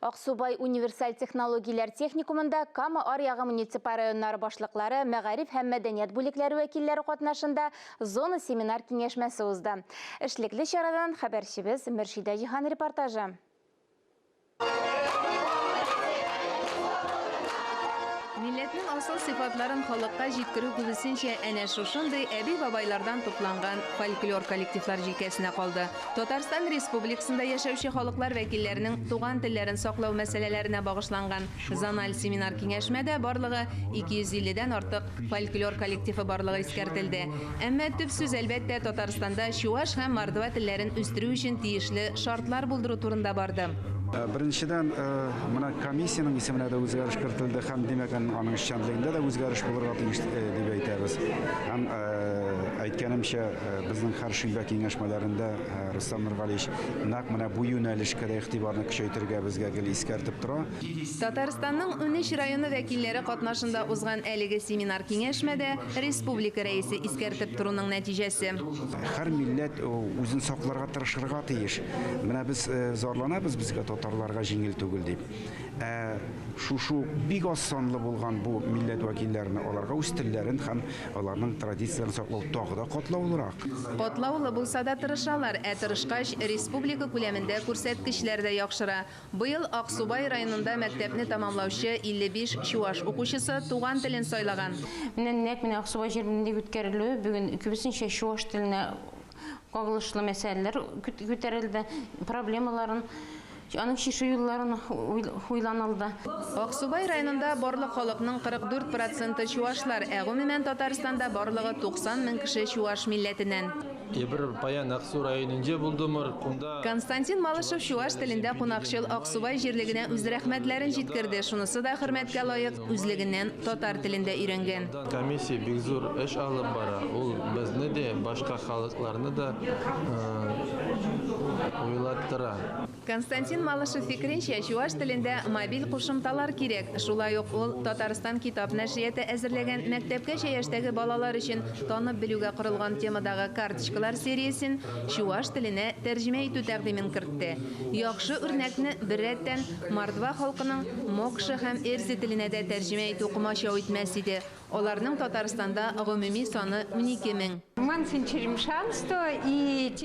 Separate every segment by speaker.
Speaker 1: Аксубай универсаль технологияләр техникумында Кама аръягы муниципаль районнары башлыклары, мәгариф һәм мәдәният бүлекләре вәкилләре катнашында зона семинар киңәшмәсе узды. Эшлекле чарадан хәбәрчебез Мөршидә Җиһан репортажы.
Speaker 2: Милләтнең асыл сыйфатларын халыкка җиткерү күбесенчә әнә шушындый әби-бабайлардан тупланган фольклор коллективлар җилкәсенә калды. Татарстан Республикасында яшәүче халыклар вәкилләренең туган телләрен саклау мәсьәләләренә багышланган зональ семинар-киңәшмәдә барлыгы 250 дән артык фольклор коллективы барлыгы искәртелде. Әмма төп сүз, әлбәттә, Татарстанда чуаш һәм мордва телләрен үстерү өчен тиешле шартлар булдыру турында барды.
Speaker 3: Беренчедән, менә комиссиянең исеменә дә үзгәреш кертелде һәм, димәк, аның эшчәнлегендә дә үзгәреш булырга тиеш дип әйтәбез. Һәм, әйткәнемчә, безнең һәр шимбә киңәшмәләрендә Рөстәм Нургалиевич нәкъ менә бу юнәлешкә дә игътибарны көчәйтергә безгә гел искәртеп тора.
Speaker 2: Татарстанның унөч районы вәкилләре катнашында узган әлеге семинар-киңәшмәдә республика Рәисе искәртеп торуның нәтиҗәсе.
Speaker 3: Һәр милләт үзен сакларга тырышырга тиеш. Менә без зарланабыз, безгә татарларга җиңел түгел дип. Ә шушы ук бик аз санлы булган бу милләт вәкилләренә аларга үз телләрен һәм аларның традицияләрен саклау тагы да катлаулырак.
Speaker 2: Катлаулы булса да тырышалар, ә тырышкач, республика күләмендә күрсәткечләр дә яхшыра. Быел Аксубай районында мәктәпне тәмамлаучы 55 чуаш укучысы туган телен сайлаган.
Speaker 4: Менә нәкъ менә Аксубай җирлегендә үткәрелүе бүген күбесенчә чуаш теленә кагылышлы мәсьәләләр күтәрелде, проблемаларын, аның чишү юлларын уйланылды.
Speaker 2: Аксубай районында барлык халыкның 44 проценты чуашлар, ә гомумән Татарстанда барлыгы 90 мең кеше чуаш милләтеннән.
Speaker 5: Эпир паян Аксу районӗнче пултӑмӑр. Кунта.
Speaker 2: Константин Малышев чуаш телендә кунакчыл Аксубай җирлегенә үз рәхмәтләрен җиткерде, шунысы да хөрмәткә лаек, үзлегеннән татар телен дә өйрәнгән.
Speaker 5: Комиссия бик зур эш алып бара, ул безне дә, башка халыкларны да уйлаттыра.
Speaker 2: Константин Малышев фикеренчә, чуаш телендә мобиль кушымталар кирәк. Шулай ук ул Татарстан китап нәшрияты әзерләгән мәктәпкәчә яшьтәге балалар өчен танып белүгә корылган темадагы карточкалар сериясен чуаш теленә тәрҗемә итү тәкъдимен кертте. Яхшы үрнәкне беррәттән мордва халкының мокша һәм эрзи теленә дә тәрҗемә итү комачау итмәс иде. Аларның Татарстанда гомуми саны 12 мең.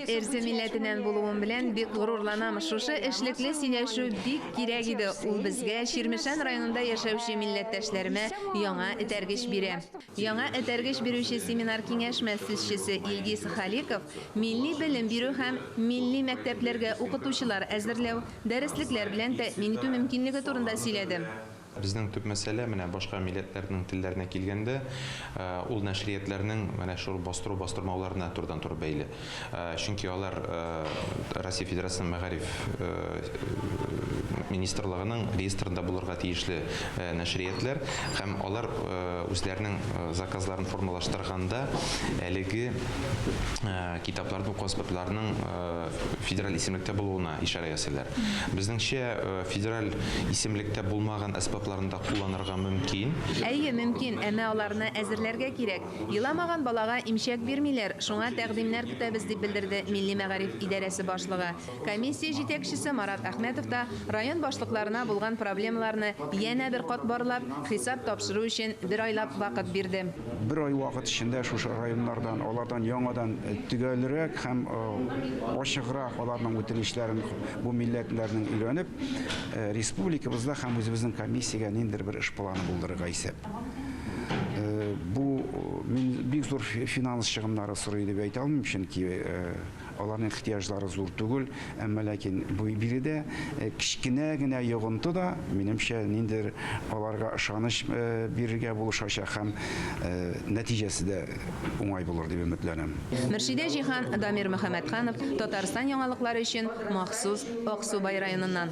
Speaker 2: Эрзе милләтеннән булуым белән бик горурланам. Шушы эшлекле сөйләшү бик кирәк иде. Ул безгә, Чирмешән районында яшәүче милләттәшләремә яңа этәргеч бирә. Яңа этәргеч бирүче семинар-киңәшмә сүзчесе Илгиз Халиков милли белем бирү һәм милли мәктәпләргә укытучылар әзерләү, дәреслекләр белән тәэмин итү мөмкинлеге турында сөйләде.
Speaker 6: Безнең төп мәсьәлә, менә башка милләтләрнең телләренә килгәндә, ул нәшриятләрнең менә шул бастыру-бастырмауларына турыдан-туры бәйле. Чөнки алар Россия Федерациясенең мәгариф министрлыгының реестрында булырга тиешле нәшриятләр һәм алар үзләренең заказларын формалаштырганда әлеге китапларның, уку әсбапларының федераль исемлектә булуына ишарә ясыйлар. Безнеңчә, федераль исемлектә булмаган әсбапларны да кулланырга мөмкин.
Speaker 2: Әйе, мөмкин, әмма аларны әзерләргә кирәк. Еламаган балага имчәк бирмиләр, шуңа тәкъдимнәр көтәбез, дип белдерде Милли мәгариф идарәсе башлыгы. Комиссия җитәкчесе Марат Әхмәтов та район башлыкларына булган проблемаларны янә бер кат барлап, хисап тапшыру өчен бер айлап вакыт бирде.
Speaker 3: Бер ай вакыт эчендә шушы районнардан, алардан яңадан төгәлрәк һәм ачыграк аларның үтенечләрен бу милләтләрнең өйрәнеп, республикабызда һәм үзебезнең комиссиягә ниндидер бер эш планы булдырырга исәп. Бу мин бик зур финанс чыгымнары сорый дип әйтә алмыйм, чөнки Аларның ихтыяҗлары зур түгел, әмма ләкин бу биредә кечкенә генә йогынты да, минемчә, ниндидер аларга ышаныч бирергә булышачак һәм нәтиҗәсе дә уңай булыр дип өметләнәм.
Speaker 2: Мөршидә Җиһан, Дамир Мөхәммәтханов, Татарстан яңалыклары өчен махсус Аксубай районыннан.